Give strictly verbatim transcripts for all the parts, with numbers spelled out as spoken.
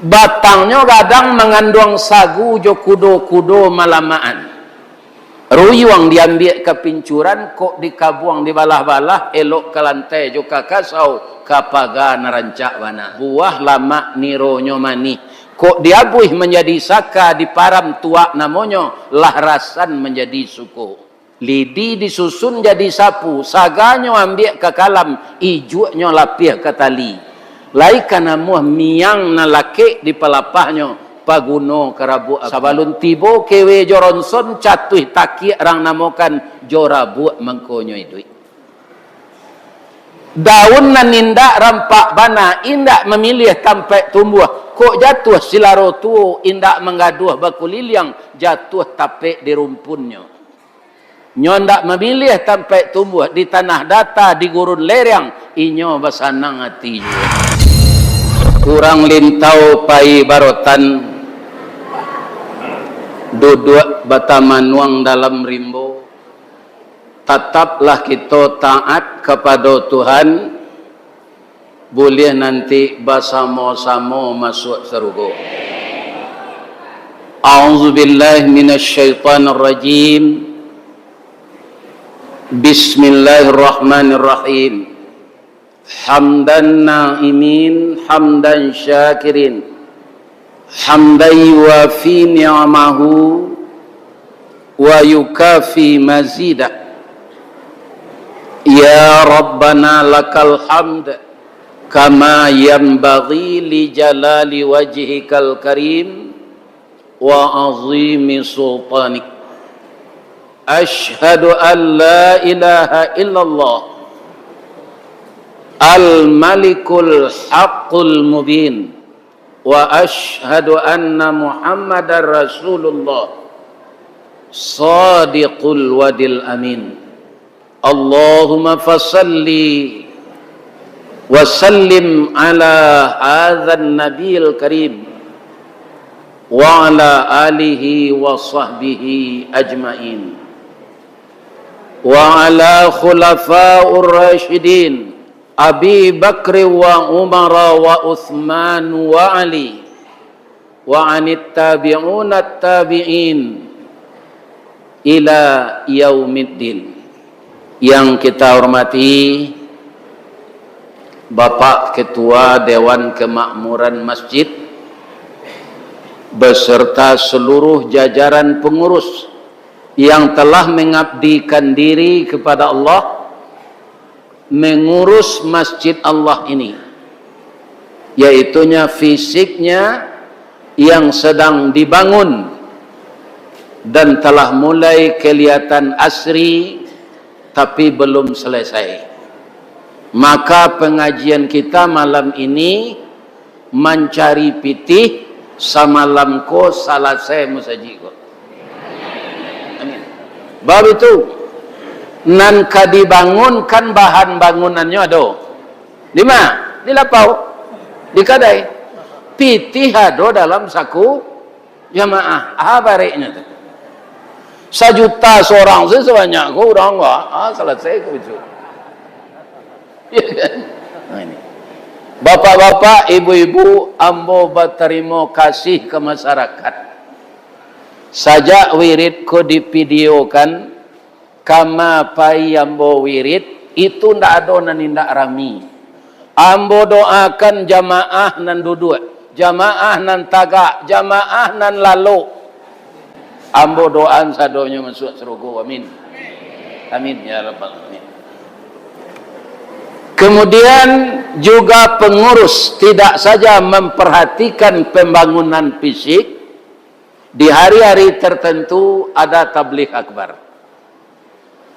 Batangnyo gadang manganduang sagu jo kudo-kudo malamakan. Ruyuang diambiak ka pincuran, kok dikabuang dibalah-balah, elok ka lantai jo ka kasau, ka paga nan rancak bana. Buah lamak nironyo manih, kok diabuih manjadi saka, diparam tuak namonyo, lah rasan manjadi suko. Lidi disusun jadi sapu, saganyo ambiak ka kalam, ijuaknyo lapiah ka tali. Lai ka namuah miang nan lakek di palapahnyo, paguno ka rabuak api. Sabalun tibo kewe jo ronson, catuih takiak rang namokan, jo rabuak mangkonyo iduik. Daun nan indak rampak bana, indak mamiliah tampaik tumbuah, kok jatuah silaro tuo, indak manggaduah bakuliliang, jatuah tapek di rumpunnyo. Nyo ndak mamiliah tampaik tumbuah, di tanah data, di gurun lereng, inyo basanang ati juo. Kurang lintau pai barotan, duduak batamanuang dalam rimbo. Tataplah kito taat kapado Tuhan, buliah nanti basamo-samo masuak sarugo. A'udzubillahi minasyaitonirrajim. Bismillahirrahmanirrahim. Hamdan na'imin, hamdan syakirin, hamdan yuwafi ni'amahu wa yukafi mazidah. Ya Rabbana lakal hamd, kama yanbaghi li jalali wajhikal karim wa azimi sultanik. Asyhadu an la ilaha illallah al-malikul haqqul mubin, wa asyhadu anna Muhammadar Rasulullah shadiqul wadil amin. Allahumma fasalli wa sallim ala hadzan nabiyil karim, wa ala alihi wa sahbihi ajmain, wa ala khulafaur rasyidin, Abi Bakri wa Umar wa Utsman wa Ali, wa anit tabi'unat tabi'in ila yaumiddin. Yang kita hormati Bapak Ketua Dewan Kemakmuran Masjid beserta seluruh jajaran pengurus yang telah mengabdikan diri kepada Allah, mengurus masjid Allah ini, yaitunya fisiknya yang sedang dibangun dan telah mulai kelihatan asri, tapi belum selesai. Maka pengajian kita malam ini mancari pitih, samalam ko salasai musajik ko. Amin. Bab itu, nan ka dibangunkan bahan bangunannyo ado. Di ma? Di lapau. Di kadai. Pitih ado dalam saku jamaah. Ah, bareknyo tu. Sajuta sorang se sabanyak ko urang ko. Ah, salasai ko itu. Ya kan? Nah, ini. Bapak-bapak, ibu-ibu, ambo batarimo kasih ka masarakat. Sajak wirid ko dipidiyokan, kama pai ambo wirid, itu ndak ado nan indak rami. Ambo doakan jamaah nan duduak, jamaah nan tagak, jamaah nan lalok. Ambo doaan sadonyo masuak sarugo. Amin. Amin, ya rabbal alamin. Kemudian juga pengurus tidak saja memperhatikan pembangunan fisik, di hari-hari tertentu ada tabligh akbar.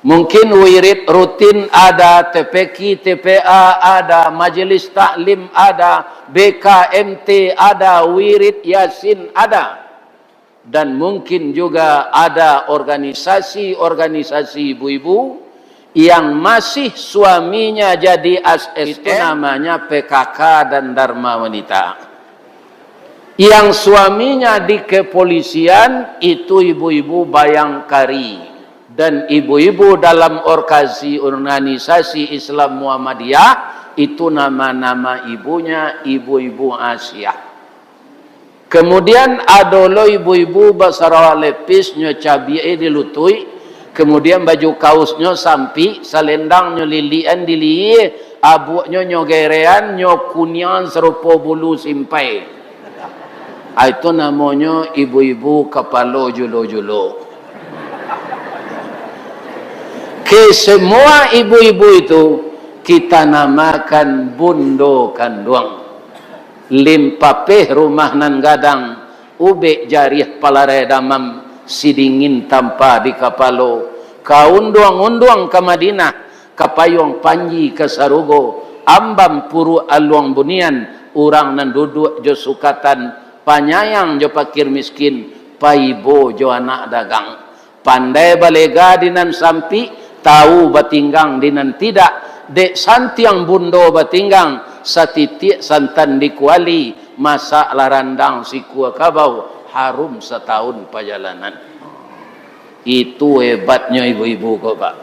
Mungkin wirid rutin ada, T P Q, T P A ada, majelis taklim ada, B K M T ada, wirid Yasin ada. Dan mungkin juga ada organisasi-organisasi ibu-ibu yang masih suaminya jadi A S N, itu namanya P K K dan Dharma Wanita. Yang suaminya di kepolisian, itu ibu-ibu Bayangkari. Dan ibu-ibu dalam orkasi-, organisasi Islam Muhammadiyah, itu nama-nama ibunya ibu-ibu Asiah. Kemudian ado lo ibu-ibu basarawa lepis, nyo cabiak di lutuik, kemudian baju kausnyo sampik, salendangnyo lilikan di lihia, abuaknyo nyo gerean, nyo kuniang sarupo bulu simpai. Ah, itu namonyo ibu-ibu kapalo julo-julo. Ke semua ibu-ibu itu kita namakan bundo kanduang. Limpapeh rumah nan gadang, ubek jariah palarai damam, sidingin tampa di kapalo, ka unduang-unduang ka Madinah, ka payuang panji ka sarugo, ambam puruak aluang bunian, urang nan duduak jo sukatan, panyayang jo pakir miskin, paibo jo anak dagang. Pandai balega di nan sampik, tahu batinggang di nan tidak. Dek santiang bundo batinggang, satitiak santan di kuali, masaklah randang sikua kabau, harum satahun pajalanan. Itu hebatnyo ibu-ibu ko, Pak.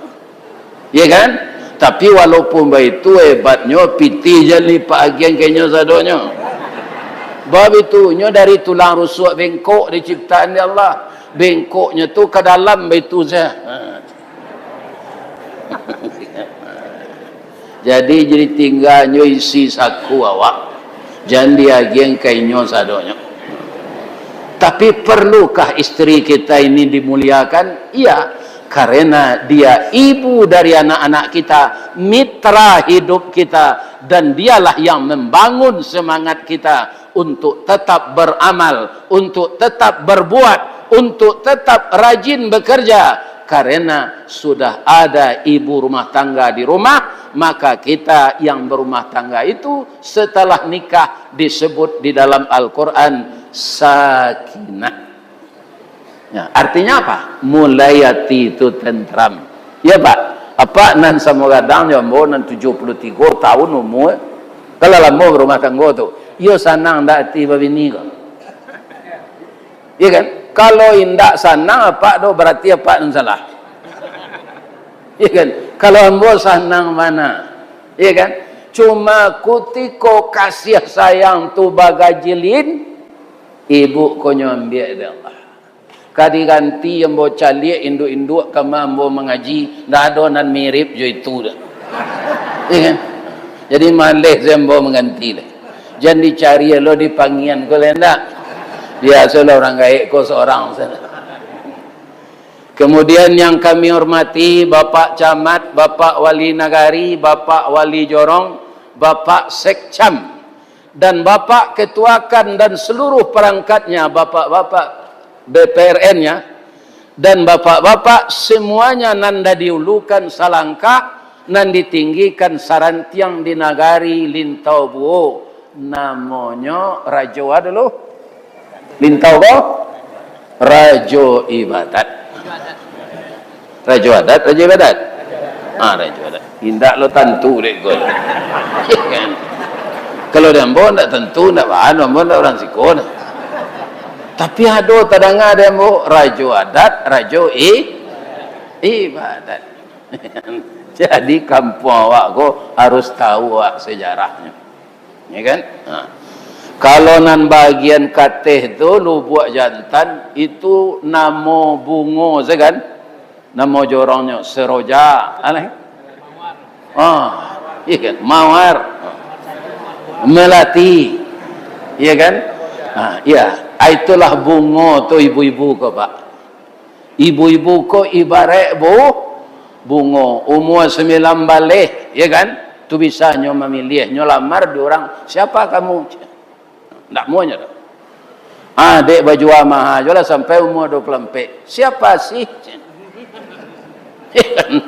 Ya kan? Tapi walaupun baitu hebatnyo, pitih jan lipak agian ka inyo sadonyo. Bab itu, nyo dari tulang rusuak bengkok diciptaan dek Allah. Bengkoknyo tu ka dalam baitu sajo. Ha. Jadi, jadi tingganyo isi saku awak. Jan diagian ka inyo sadonyo. Tapi perlukah isteri kita ini dimuliakan? Iya, karena dia ibu dari anak-anak kita, mitra hidup kita, dan dialah yang membangun semangat kita untuk tetap beramal, untuk tetap berbuat, untuk tetap rajin bekerja. Karena sudah ada ibu rumah tangga di rumah, maka kita yang berumah tangga itu setelah nikah disebut di dalam Al-Quran sakinah. Ya, artinya apa? Mulai hati itu tentram. Ya, Pak. Apak nan samo gadang jo ambo nan tujuah puluah tigo tahun umur. Kalau lamo barumah tanggo tu, iyo sanang ndak ati babini ko? Ya kan? Kalau indak sanang apak tu, berarti apak nan salah. Ya kan? Kalau ambo sanang bana. Ya kan? Cuma kutiko kasih sayang tu bagajilin, ibu ko nyo ambiak dek Allah. Ka diganti ambo caliak induak-induak kama ambo mangaji, ndak ado nan mirip jo itu doh. Ya kan? Jadi maleh se ambo mangganti doh. Jan dicari lo di pangian ko lai ndak. Biasolah urang gaek ko sorang sajo. Kemudian yang kami hormati Bapak Camat, Bapak Wali Nagari, Bapak Wali Jorong, Bapak Sekcam, dan Bapak Ketuakan dan seluruh perangkatnya, Bapak-bapak B P R N-nya, dan Bapak-bapak semuanya nan dadiulukan salangkah, nan ditinggikan sarantiang di nagari Lintau Buo, namonyo Rajo a dulu. Lintau ko? Rajo Ibadat. Rajo Adat, Rajo Ibadat? Ah, Rajo Adat. Indak lo tantu dek ko. Kalau di ambo ndak tantu, ndak baa, ambo ndak urang siko nah. Tapi ado tadanga di ambo, Rajo Adat, Rajo I-, Ibadat. Jadi kampuang awak ko harus tahu awak sejarahnyo. Ya kan? Ha. Kalau nan bagian kateh tu, Lubuak Jantan, itu namo bungo se kan? Namo jorongnyo Seroja. Alai? Ah, iya kan? Mawar. Melati. Iya kan? Ha, iya. Ah, itulah bungo tu ibu-ibu ko, Pak. Ibu-ibu ko ibarat bu-, bungo, umua sambilan baleh, ya kan? Tu bisa nyo mamiliah, nyo lamar di urang, "Siapa kamu?" Ndak muahnyo doh. "Ah, dek, bajua maha jo lah sampai umua dua puluah ampek." "Siapa sih?" Ya kan?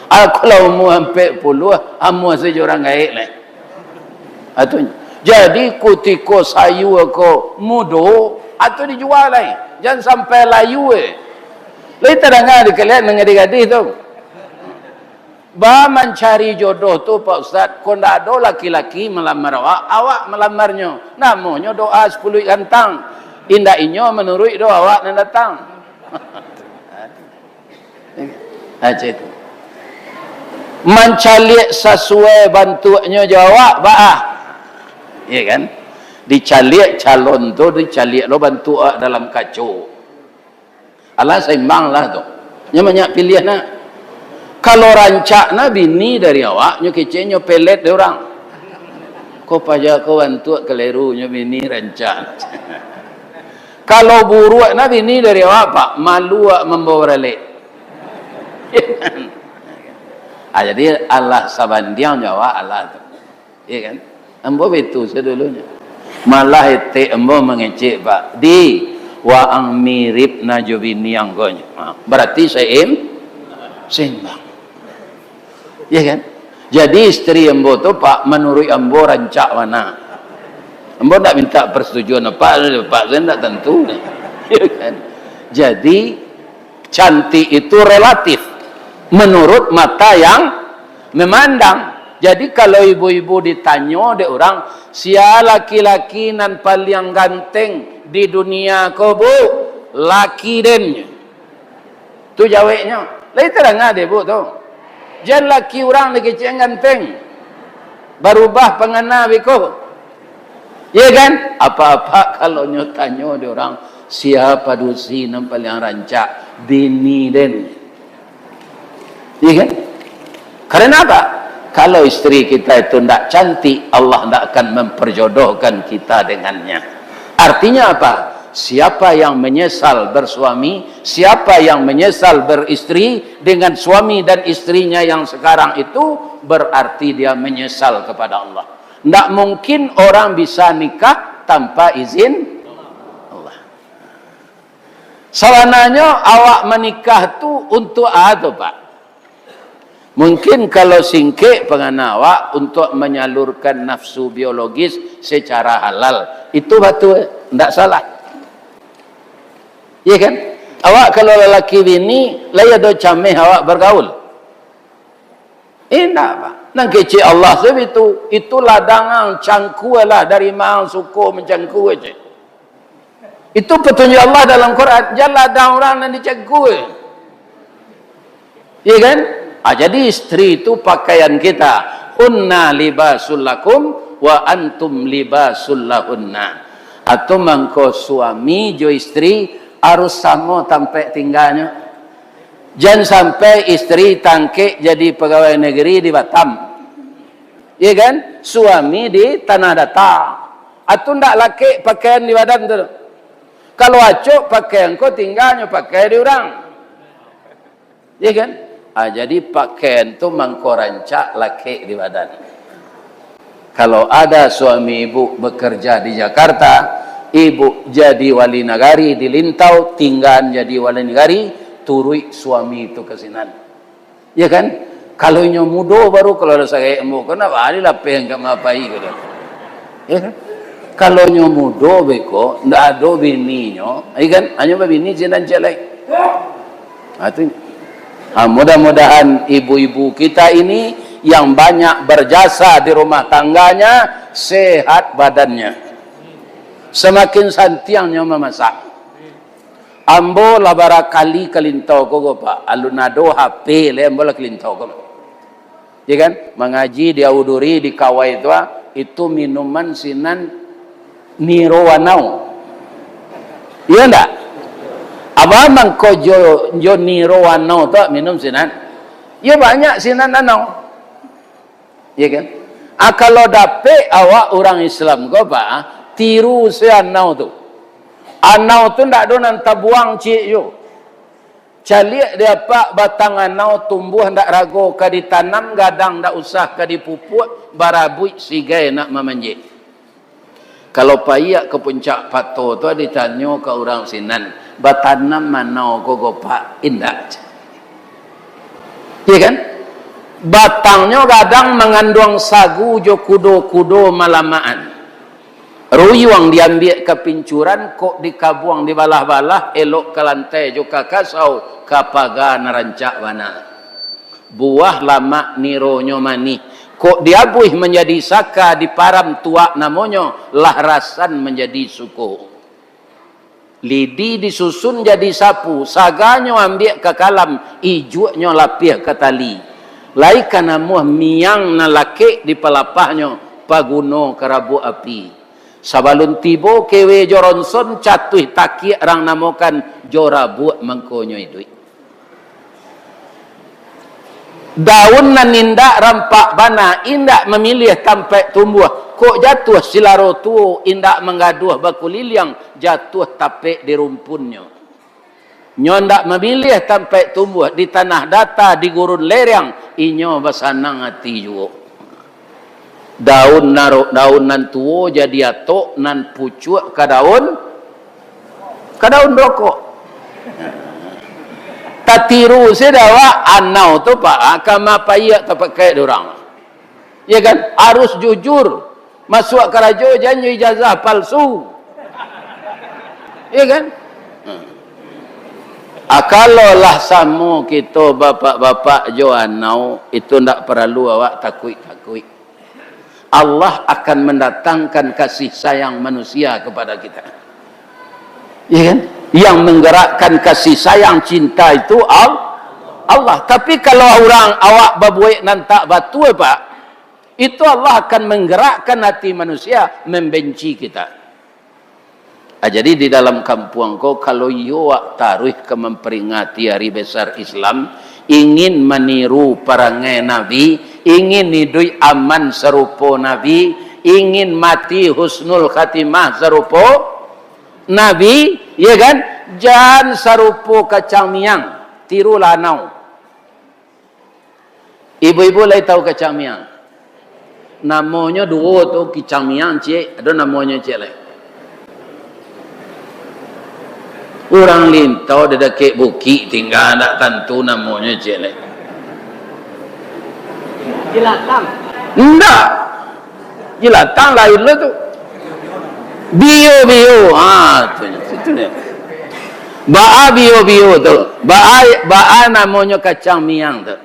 "Aku lah umua ampek puluah, amuah sajo urang gaek lai." Atu, jadi kutiko sayua ko mudo, atu dijua lai. Jan sampai layu, eh. Lai tadanga di kalian nan gadih-gadih tu. Ba mancari jodoh tu, Pak Ustaz, ko ndak ado laki-laki malamar awak, awak malamarnyo. Namonyo doa sapuluh gantang. Indak inyo manuruik doh awak nan datang. Aceh tu. Mancaliak sasuai bantuaknyo jo awak, baa? Iya kan? Dicaliak calon tu, dicaliak lo bantuak dalam kaco. Alah saimbang lah tu. Nyo banyak piliah nak. Kalau rancak nah bini dari awak, nyo kecek nyo pelet dek urang. Ko paja ko bantuak keliru, nyo bini rancak. Kalau buruak nah bini dari awak, Pak, malu awak mambawa baralek. Ah, jadi alah sabandiang jo awak alah tu. Iya kan? Ambo baitu sadulunyo. Malah etek ambo mangecek, Pak. Di, waang mirip na jo bini angkonyo. Ha, berarti seim-, seimbang. Iya kan? Jadi istri ambo tu, Pak, menurut ambo rancak mana. Ambo ndak minta persetujuan Pak, Pak saya ndak tentu. Iya kan? Jadi, cantik itu relatif menurut mata yang memandang. Jadi, kalau ibu-ibu ditanyo dek urang, "Sia laki-laki nan paliang ganteng di dunia ko, Bu?" "Laki den." Tu jaweknyo. Lai tadanga dek Ibu tu? Jan laki urang dikecek ganteng. Barubah pangana beko. Iya kan? Apa-apa kalau nyo tanyo dek urang, "Sia padusi nan paliang rancak?" "Bini den." Iya kan? Karena apa? Kalau istri kita itu ndak cantik, Allah ndak akan memperjodohkan kita dengannya. Artinya apa? Siapa yang menyesal bersuami, siapa yang menyesal beristri dengan suami dan istrinya yang sekarang itu, berarti dia menyesal kepada Allah. Ndak mungkin orang bisa nikah tanpa izin Allah. Sabananyo awak manikah tu untuak a tu, Pak? Mungkin kalau singkek pangana awak, untuak manyalurkan nafsu biologis secara halal. Itu batua, ndak salah. Iya kan? Awak kalau lalaki bini, lai ado cameh awak bagaul? Indak, Pak. Nan kecek Allah sabitu, itu ladang ang cangkua lah dari maang suko mancangkua cek. Itu petunjuk Allah dalam Quran. Jan ladang urang nan dicangkua. Iya kan? Ah, jadi istri itu pakaian kita. "Hunna libasul lakum wa antum libasul lahunna." Atau mangko suami jo istri harus samo tampek tingganyo. Jan sampai istri tangkek jadi pegawai negeri di Batam. Iya kan? Suami di Tanah Datar. Atu ndak lakek pakaian di badan tu. Kalau acok pakaian ko tingganyo pakai di urang. Iya kan? Ah, jadi pakaian tu mangko rancak lakek di badan. Kalau ada suami ibu bekerja di Jakarta, ibu jadi wali nagari di Lintau, tinggan jadi wali nagari, turuik suami tu ka sinan. Ya kan? Kalau inyo mudo baru, kalau lah sagai ambo ko, nak bali lapeh ka mapai ko dah. Ya kan? Kalau inyo mudo beko, ndak ado bininyo, ya kan? Hanyo babini sinan ciek lai. Ha, tu. Ha, mudah-mudahan ibu-ibu kita ini yang banyak berjasa di rumah tangganya, sehat badannya. Semakin santiangnyo mamasak. Ambo lah barakali ka Lintau ko, ko, Pak. Alun ado H P lai, ambo lah ka Lintau ko. Ya kan? Mangaji di Auduri, di Kawai tu, ah, itu minuman sinan Niro Wanau. Iya ndak? Abah mangko jo, jo Niro Wanau tu minum sinan. Ya banyak sinan anau. Ya kan? Ah, kalau dapek awak urang Islam ko, Pak, ah, tiru se anau tu. Anau tu ndak ado nan tabuang ciek jo. Caliak di apak batang anau tumbuah ndak rago, ka ditanam gadang ndak usah, ka dipupuak barabuik sigai nak mamanjek. Kalau paiak ka Puncak Pato tu ditanyo ka urang sinan, batanam anau ko, ko, Pak, indak. Iya kan? Batangnyo gadang manganduang sagu jo kudo-kudo malamakan. Ruyuang diambiak ka pincuran, kok dikabuang dibalah-balah, elok ka lantai jo ka kasau, ka paga nan rancak bana. Buah lamak nironyo manih, kok diabuih manjadi saka, diparam tuak namonyo, lah rasan manjadi suko. Lidi disusun jadi sapu, saganyo ambiak ka kalam, ijuaknyo lapiah ka tali. Lai ka namuah miang nan lakek di palapahnyo, paguno ka rabuak api. Sabalun tibo kewe jo ronson, catuih takiak rang namokan, jo rabuak mangkonyo iduik. Daun nan indak rampak bana, indak mamiliah tampaik tumbuah, kok jatuah silaro tuo, indak manggaduah bakuliliang, jatuah tapek di rumpunnyo. Nyo ndak mamiliah tampaik tumbuah, di tanah data, di gurun lereng, inyo basanang ati juo. Daun naro-, daun nan tuo jadi atok, nan pucuak ka daun, ka daun rokok. Tatiru se dek awak, anau tu, Pak, ah, kama paiak tapakai dek urang. Ya kan? Harus jujur. Masuak karajo jan jo ijazah palsu. Ya kan? Hmm. Ah, kalau lah samo kito bapak-bapak jo anau, itu ndak paralu awak takuik-takuik. Allah akan mandatangkan kasih sayang manusia kepada kita. Ya kan? Yang menggerakkan kasih sayang cinta itu Al-, Allah. Tapi kalau urang awak babuek nan tak batua, Pak, itu Allah akan menggerakkan hati manusia membenci kita. Ah, jadi di dalam kampuang ko, kalau iyo awak taruih ka mamperingati hari besar Islam, ingin maniru parangai Nabi, ingin iduik aman sarupo Nabi, ingin mati husnul khatimah sarupo Nabi, ya kan? Jan sarupo kacang miang, tirulah anau. Ibu-ibu lai tahu kacang miang? Namonyo duo tu, kicang miang ciek, ado namonyo ciek lai. Urang Lintau di dakek bukik tingga, ndak tantu namonyo ciek lai. Jelatang. Ndak. Jelatang lain lo tu. Bio-bio. Ha, tu, itu dia. Baa bio-bio tu? Baa, baa namonyo kacang miang tu?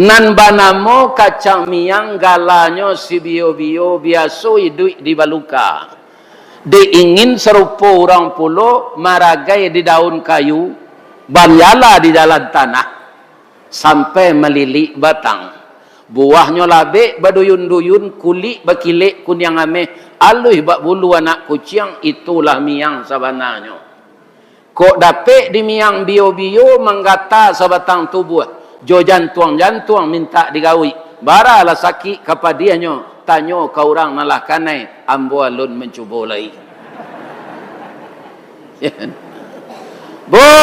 Nan banamo kacang miang, galanyo si bio-bio, biaso iduik di baluka. Dek ingin sarupo urang pulo, maragai di daun kayu, banyala di dalam tanah, sampai malilik batang. Buahnyo labek baduyun-duyun, kulik bakilek kuniang ameh, aluih bak bulu anak kuciang, itulah miang sabananyo. Kok dapek di miang bio-bio, manggata sabatang tubuah, jo jantuang-jantuang mintak digawik. Baralah sakik ka padiahnyo, tanyo ka urang nan lah kanai, ambo alun mancubo lai. Bu,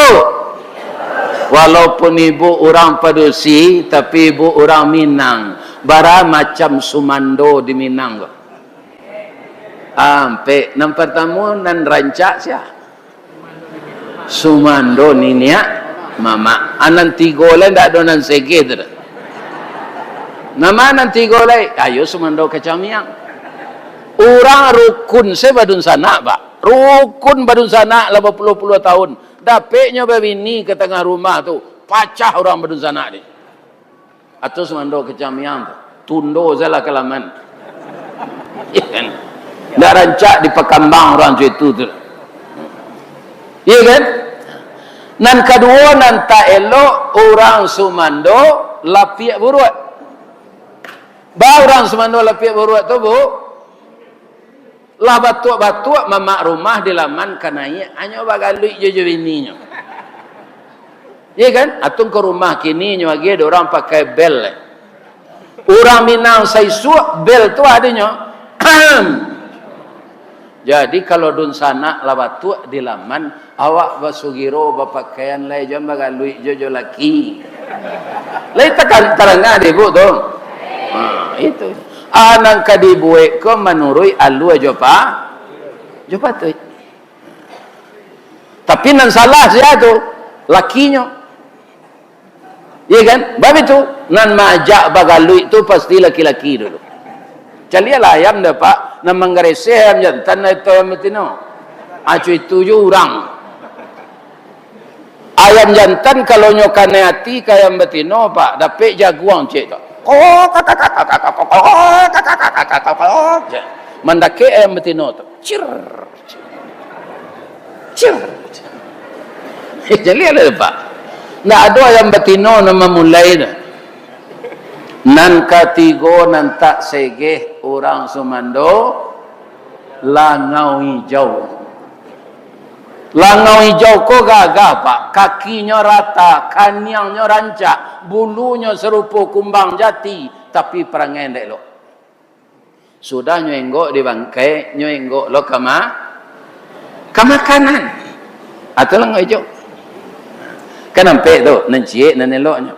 walaupun ibu urang padusi, tapi ibu urang Minang. Bara macam sumando di Minang ko? Ampek. Nan partamo, nan rancak sia? Sumando niniak mamak. Ah, nan tigo lai ndak ado nan segeh tu doh. Nama nan tigo lai? Ayo sumando kacang miang. Urang rukun se badunsanak, Pak. Rukun badunsanak lah bapuluah-puluah tahun. Dapeknyo babini ka tangah rumah tu, pacah urang badunsanak ni. Atau sumando kacang miang tu, tundo salah kalaman. Ya kan? Ndak rancak dipakambang urang co itu tu. Ya kan? Nan kaduo, nan tak elok, urang sumando lapiak buruak. Ba urang sumando lapiak buruak tu, Bu? Lah batuak-batuak mamak rumah di laman ka naiak, hanyo bagaluik jo, jo bininyo. Iya kan? Atun ka rumah kini nyo agiah dek urang pakai bel. Urang Minang saisuak bel tu adonyo. Jadi, kalau dunsanak lah batuak di laman, awak basugiro bapakaian lai, jan bagaluik jo, jo laki. Lai takan-, tarangah dek ibu tu. Ha, itu. Ah, nan ka dibuek ko manuruik alua jo pa-, jo patuik. Tapi nan salah sia tu, lakinyo. Iya kan? Bab itu, nan maajak bagaluik tu pasti laki-laki dulu. Caliaklah ayam dah, Pak, nan manggareseh ayam jantan atau ayam batino. Acu itu ju urang. Ayam jantan kalau nyo kanai ati ka ayam batino, Pak, dapek jaguang cek tu. Mandakek ayam batino tu. Cir. Cir. Jadi ada, Pak. Ndak ado ayam batino nan mamulai tu. Nan katigo nan tak segeh, Urang sumando langau ijau. Langau ijau ko gagah, Pak. Kakinyo rata, kaniangnyo rancak, bulunyo sarupo kumbang jati, tapi parangai indak elok. Sudah nyo enggok di bangkai, nyo enggok lo ka ma-, ka makanan. Atau langau ijau. Kan ampek tu, nan ciek, nan eloknyo.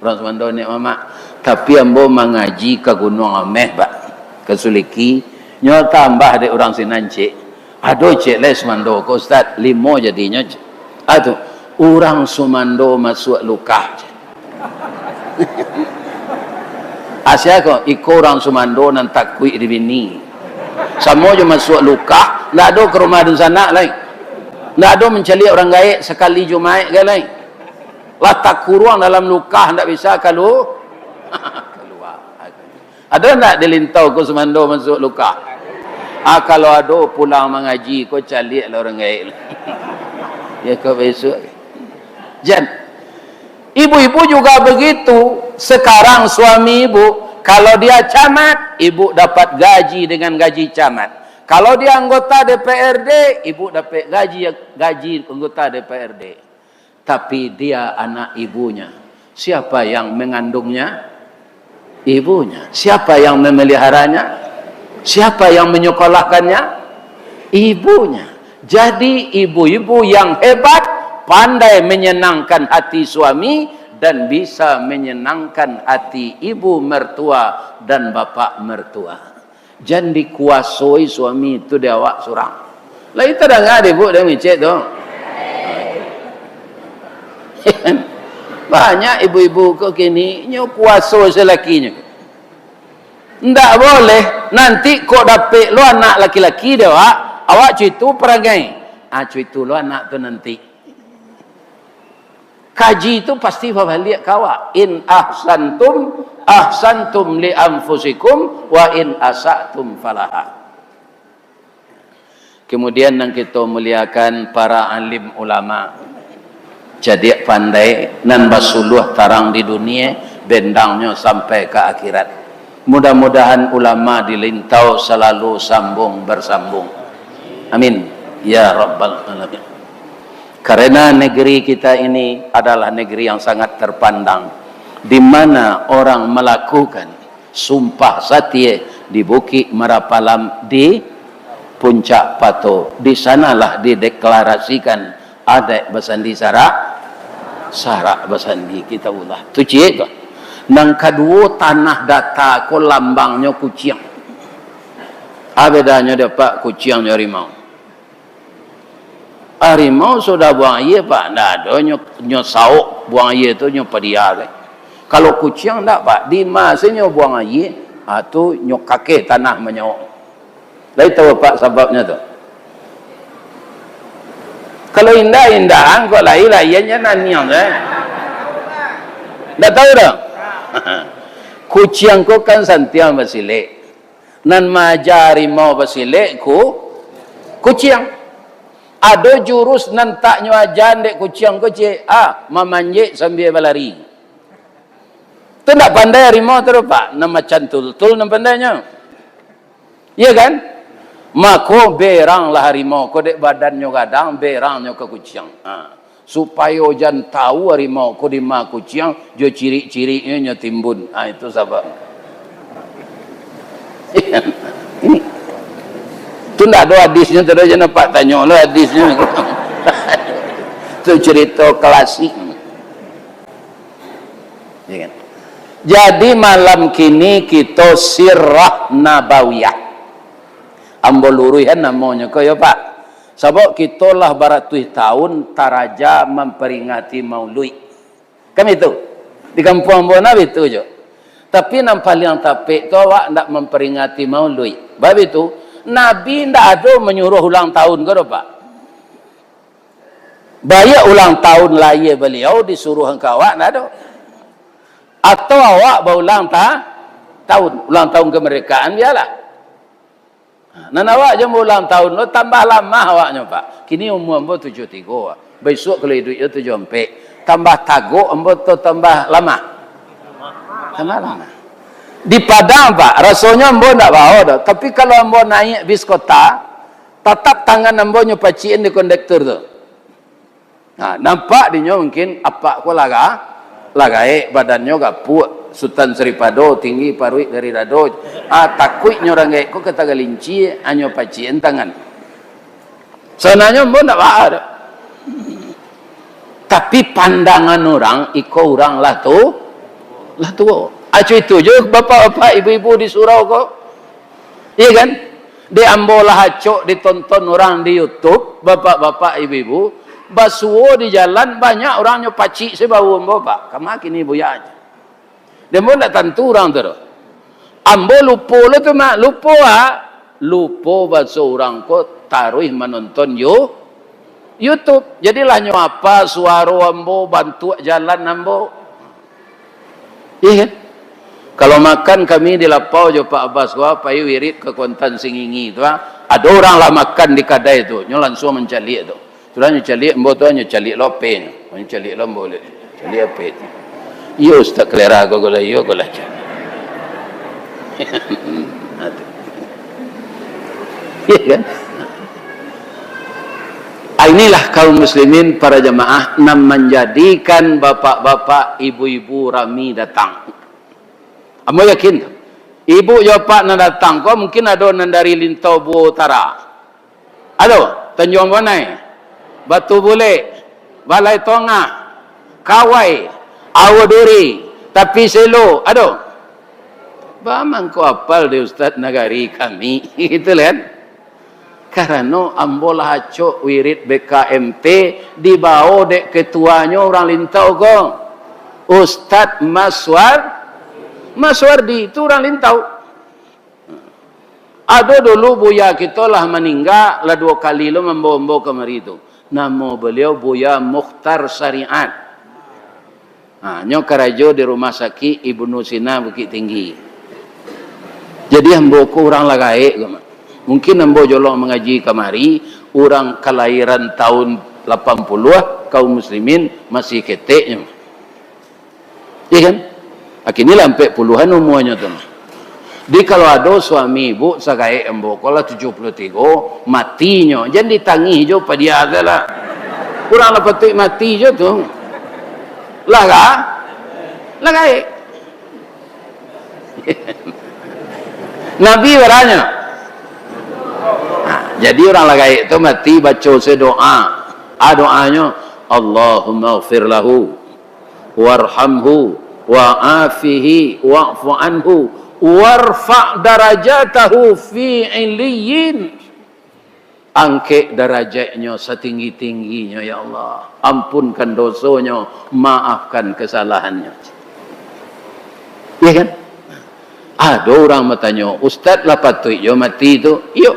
Urang sumando niaik mamak. Tapi ambo mangaji ka Gunuang Ameh, Pak. Ka Suliki. Nyo tambah dek urang sinan, cek. Ado cek lai sumando ko, Ustaz. Limo jadinyo, cek. Ah, tu. Urang sumando masuak lukah, cek. Asia ko, iko urang sumando nan takuik di bini. Samo jo masuak lukah, ndak ado ka rumah dunsanak lai. Ndak ado mancaliak urang gaek sakali Jumaik gai lai. Lah takuruang dalam lukah, ndak bisa kalu-, kalua. Ado ndak di Lintau ko sumando masuak lukah? Ah, kalau ado pulang mangaji ko, caliak lah urang gaek. Ya, ko bisuak. Jan. Ibu-ibu juga begitu. Sekarang suami ibu, kalau dia camat, ibu dapat gaji dengan gaji camat. Kalau dia anggota D P R D, ibu dapat gaji, gaji anggota D P R D. Tapi dia anak ibunya. Siapa yang mengandungnya? Ibunya. Siapa yang memeliharanya? Siapa yang menyekolahkannya? Ibunya. Jadi, ibu-ibu yang hebat, pandai menyenangkan hati suami, dan bisa menyenangkan hati ibu mertua dan bapak mertua. Jan dikuasoi suami tu dek awak surang. Lai tadanga dek ibu dek micek tu. Banyak ibu-ibu ko kini, nyo kuaso salakinyo. Ndak boleh, nanti kok dapek lo anak laki-laki dek awak, awak cuitu parangai. Ah, cuitu lo anak tu nanti. Kaji tu pasti babaliak ka awak. "In ahsantum, ahsantum li anfusikum, wa in asatum falaha." Kemudian nan kito muliakan para alim ulama. Cadiak pandai, nan basuluah tarang di dunia, bendangnyo sampai ka akhirat. Mudah-mudahan ulama di Lintau salalu sambung bersambung. Amin. Ya Rabbal Alamin. Karena negeri kita ini adalah negeri yang sangat terpandang, di mana orang melakukan sumpah satie di Bukik Marapalam, di Puncak Pato. Di sanalah dideklarasikan adaik basandi sarak, sarak basandi Kitabullah. Tu ciek tu. Nan kaduo, tanah data ko lambangnyo kuciang. A bedanyo dek apak kuciang jo harimau? Harimau sudah buang aia, Pak, ndak ado nyo, nyo sauk buang aia tu, nyo padia lai. Kalau kuciang ndak, Pak, di ma se nyo buang aia, ha, tu nyo kakeh tanah manyauk. Lai tahu Apak sababnyo tu? Kalau indak, indak, kok lai, lai, ianyo naniang tu, eh. Ndak tahu doh? Kuciang ko kan santiang basilek. Nan maaja harimau basilek ku-, kuciang. Ado jurus nan tak nyo aja dek kuciang ko, cek, ah, mamanjek sambia balari. Tu ndak pandai harimau tu doh, Pak. Nan macan tultul nan pandainyo. Iya kan? Mako, beranglah harimau ko dek badannyo gadang, berangnyo ka kuciang. Ha. Supayo jan tahu harimau ko di ma kuciang, jo cirik-ciriknyo nyo timbun. Ha, itu sabab. Tu ndak ado hadisnyo, tu jan Apak tanyo lo hadisnyo. Tu carito klasik. Ya kan? Jadi, malam kini kito sirah nabawiyah. Ambo luruihan namonyo ko yo, Pak. Sabab kito lah baratuih taun taraja mamperingati mauluik. Kan itu? Di kampuang ambo nah bitu jo. Tapi nan paliang tapek tu awak ndak mamperingati mauluik. Bab itu, Nabi ndak ado manyuruah ulang taun ko doh, Pak. Baiak ulang taun lahia baliau disuruah ka awak, ndak ado. Atau awak baulang ta-, taun, ulang taun kemerdekaan, bialah. Nan awak jan baulang taun lo, tambah lamah awaknyo, Pak. Kini umua ambo tujuah tigo, Pak. Bisuak kalau iduik yo tujuah ampek. Tambah tagok ambo tu tambah lamah. Tambah lamah. Di Padang, Pak, rasonyo ambo ndak bao doh. Tapi kalau ambo naiak bis kota, tatap tangan ambo nyo pacikan di kondektur tu. Nah, nampak dinyo mungkin apak ko lah ga-, lah gaek, badannyo gapuak, Sutan Sripado, tinggi paruik dari dado. Ah, takuiknyo urang gaek ko ka tagalinci, anyo pacikan tangan. Sabananyo ambo ndak baa doh. Tapi pandangan urang, iko urang lah tu, lah tuo. Aco itu jo bapak-bapak, ibu-ibu di surau ko. Iya kan? Dek ambo lah acok ditonton urang di YouTube, bapak-bapak, ibu-ibu. Basuo di jalan, banyak urang nyo pacik se bau ambo, Pak. Kama kini buya aja. Dek ambo ndak tantu urang tu doh. Ambo lupo lo tu, Mak. Lupo, ah. Lupo baso urang ko taruih manonton You-, YouTube. Jadilah nyo apa suaro ambo, bantuak jalan ambo. Iya kan? Kalau makan kami di lapau jo Pak Abbas ko, pai wirid ka Kuantan Singingi tu, ah. Ado urang lah makan di kadai tu, nyo lansuang mancaliak tu. Sudah nyo caliak, ambo tu nyo caliak lo apenyo. Nyo caliak lo ambo liak. Caliak ape tu? Iyo, Ustaz, kalera ko, ko lah iyo, ko lah cak. Iya kan? Ah, inilah kaum muslimin, para jamaah, nan manjadikan bapak-bapak, ibu-ibu rami datang. Ambo yakin, ibu jo apak nan datang ko mungkin ado nan dari Lintau Buo Utara. Ado, Tanjuang Bonai, Batu Bulek, Balai Tongah, Kawai, Awo Duri, Tapi Selo, ado. Ba mangko apal dek Ustaz nagari kami, gitu kan? Karano ambo lah acok wirid B K M T, dibao dek ketuanyo urang Lintau ko, Ustaz Maswar-, Maswardi, itu urang Lintau. Ado dulu buya kito lah maningga, lah duo kali lo mambao ambo kamari tu. Namo baliau Buya Mukhtar Syariat. Ha, nyo karajo di Rumah Sakik Ibnu Sina Bukittinggi. Jadi ambo ko urang lah gaek ko, Mak. Mungkin ambo jolong mangaji kamari, urang kalahiran tahun lapan puluah, kaum muslimin masih keteknyo. Iya kan? Kini lah ampek puluahan umuanyo tu. Jadi kalau ado suami ibu sagaek ambo ko lah tujuah puluah tigo, mati nyo, jan ditangih jo padiah tu lah. Urang lah patuik mati jo tu. Lah ka? Lah gaek. Nabi baranyo. Nah, jadi urang lah gaek tu mati baco se doa. Ah, doanyo, "Allahumma ghfir lahu, warhamhu, wa'afihi, wa'fu anhu, warfa' darajatahu fi illiyin." Angkek darajatnyo satinggi-tingginyo, ya Allah. Ampunkan dosonyo, maafkan kesalahannyo. Iya kan? Ado urang batanyo, "Ustaz lah patuik jo mati tu?" Iyo.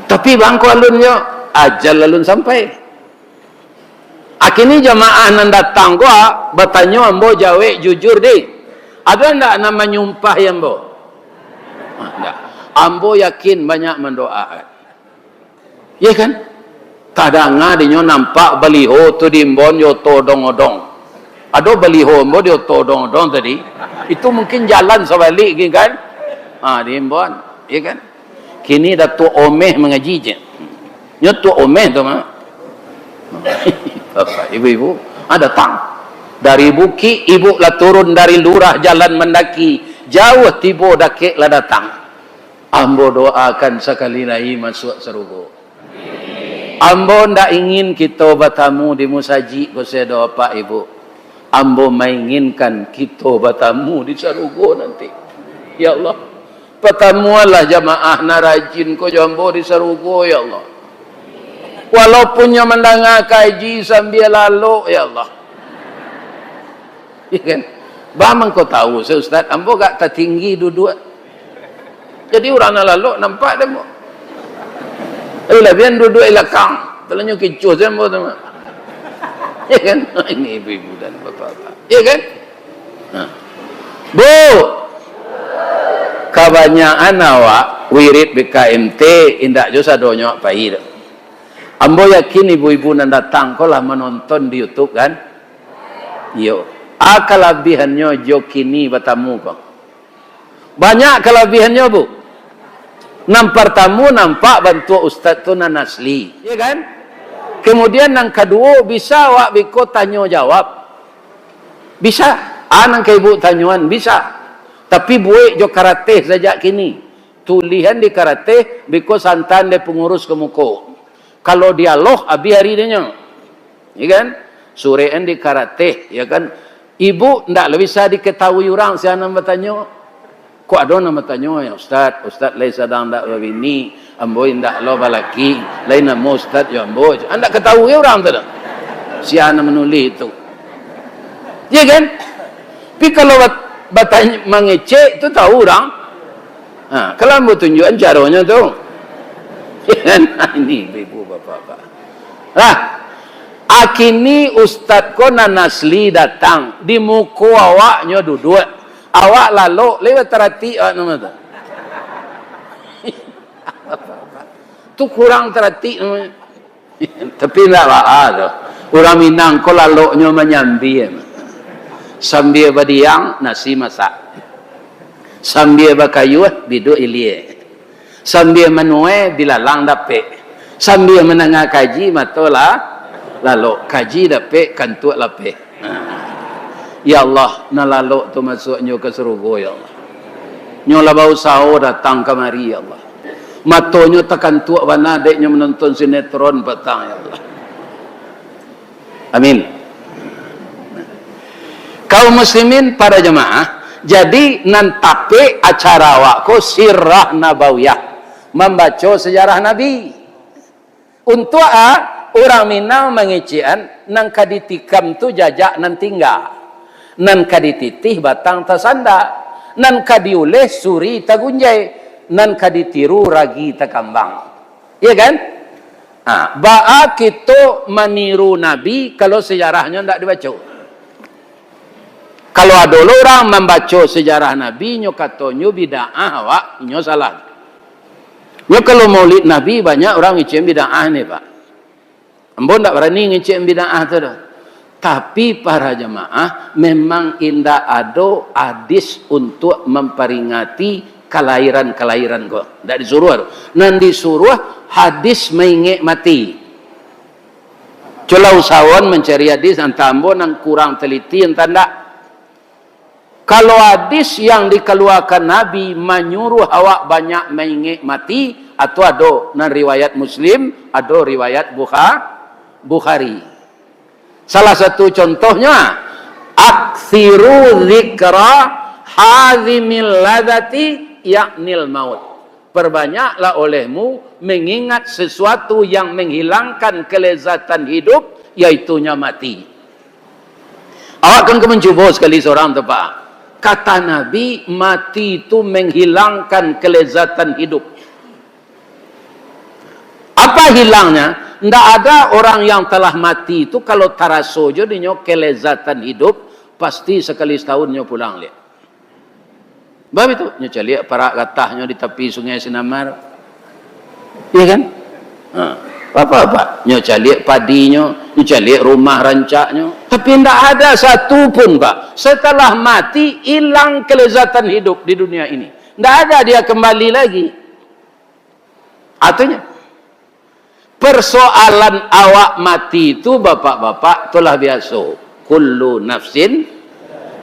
Tapi bangko alun jo, ajal alun sampai. Kini jamaah nan datang ko, ah, batanyo ambo jawek jujur, di. Ado ndak nan manyumpahi ambo? Ah, ndak. Ambo yakin banyak mandoakan. Iya kan? Tadanga dinyo nampak baliho tu diimbon jo oto odong-odong. Ado baliho ambo di oto odong-odong tadi. Itu mungkin jalan sabalik gin kan? Ha, diimbon. Iya kan? Kini Datuak Omeh mangaji je. Nyo Tuak Omeh tu mah. Bapak, ibu-ibu, ha, datang. Dari bukik, ibu lah turun dari lurah jalan mandaki. Jauah tibo, dakek lah datang. Ambo doakan sakali lai masuak sarugo. Ambo ndak ingin kito batamu di musajik ko sedo, Apak Ibu. Ambo mainginkan kito batamu di sarugo nanti. Ya Allah, patamuanlah jamaah nan rajin ko jo ambo di sarugo, ya Allah. Walaupun nyo mandanga kaji sambia lalok, ya Allah. Iya kan? Ba mangko tahu se, Ustaz, ambo agak tatinggi duduak. Jadi urang nan lalok nampak dek ambo. Tapi labian duduak di lakang. Talanyo kicuah se ambo tu, Mak. Iya kan? Ini ibu-ibu dan bapak-bapak. Iya kan? Nah. Bu, kabanyakan awak wirid B K M T indak jo sadonyo awak pai doh. Ambo yakin ibu-ibu nan datang ko lah manonton di YouTube, kan? Iyo. A kalabihannyo jo kini batamu ko. Banyak kalabihannyo, Bu. Nan partamo, nampak bantuak ustad tu nan asli, ya kan? Kemudian nan kaduo, bisa awak biko tanyo jawab. Bisa. A nan ka ibu tanyoan, bisa. Tapi buek jo karateh sajak kini. Tulihan di karateh, biko santan dek pangurus ka muko. Kalau dialog, abih ari dinyo. Ya kan? Surekan di karateh, ya kan? Ibu ndak lah bisa diketahui urang sia nan batanyo. Kok ado nan batanyo, "Ya Ustaz, Ustaz lai sadang ndak babini, ambo indak lo balaki, lai namo Ustaz jo ambo." Ndak ketahui urang tu doh. Sia nan manulih tu. Ya kan? Tapi kalau bat-, batanyo, mangecek tu tahu urang. Ha, kalau ambo tunjuakan caronyo tu. Ini ibu-ibu, bapak-bapak. Lah, a kini ustad ko nan asli datang, di muko awaknyo duduak. Awak lalok, lai bataratik awak namo tu. Tu kurang taratik namonyo. Tapi indak baa doh. Urang Minang ko laloknyo manyambia. Sambia badiang, nasi masak. Sambia bakayuah, biduak ilia. Sambia manuai, bilalang dapek. Sambia mandanga kaji, mato lah lalok. Kaji dapek, kantuak lapeh. Nah. Ya Allah, nan lalok tu masuaknyo ka sarugo, ya Allah. Nyo lah bausaho datang kamari, ya Allah. Matonyo takantuak bana dek nyo manonton sinetron patang, ya Allah. Amin. Kaum muslimin, para jamaah, jadi nan tapek acara awak ko sirah nabawiyah, mambaco sejarah Nabi. Untuak a, urang Minang mangecekan, nan ka ditikam tu jajak nan tingga, nan ka dititih batang tasandak, nan ka diuleh suri tagunjai, nan ka ditiru ragi takambang. Iya kan? Ha, baa kito maniru Nabi kalau sejarahnyo ndak dibaco? Kalau ado lo urang mambaco sejarah Nabi, nyo katonyo bid'ah, awak, nyo salah. Nyo kalau Maulid Nabi, banyak urang ngecek bid'ah ni, Pak. Ambo ndak barani ngecek bid'ah tu doh. Tapi para jamaah, memang indak ado hadis untuk mamparingati kalairan-kalairan ko. Ndak disuruah tu. Nan disuruah hadis maingek mati. Cubolah usahoan mancari hadis, antah ambo nan kurang teliti, antah ndak. Kalau hadis yang dikaluakan Nabi manyuruah awak banyak maingek mati, atau ado nan riwayat Muslim, ado riwayat Bukha-, Bukhari. Salah satu contohnyo, "Aktsiru dzikra hadzimil ladzati, yaknil maut." Perbanyaklah olehmu mengingat sesuatu yang menghilangkan kelezatan hidup, yaitunya mati. Awak kan ka mancubo sakali sorang tu, Pak. Kata Nabi, mati tu menghilangkan kelezatan hidup. Apa hilangnya? Ndak ada orang yang telah mati tu, kalau taraso jo dinyo kelezatan hidup, pasti sakali satahun nyo pulang liak. Bab itu, nyo caliak parak gatahnyo di tapi Sungai Sinamar. Iya kan? Ha. Apa-apa? Nyo caliak padinyo, nyo caliak rumah rancaknyo. Tapi ndak ada satu pun, Pak. Setelah mati, hilang kelezatan hidup di dunia ini. Ndak ada dia kembali lagi. Artinya, persoalan awak mati tu, bapak-bapak, tu lah biaso. Kullu nafsin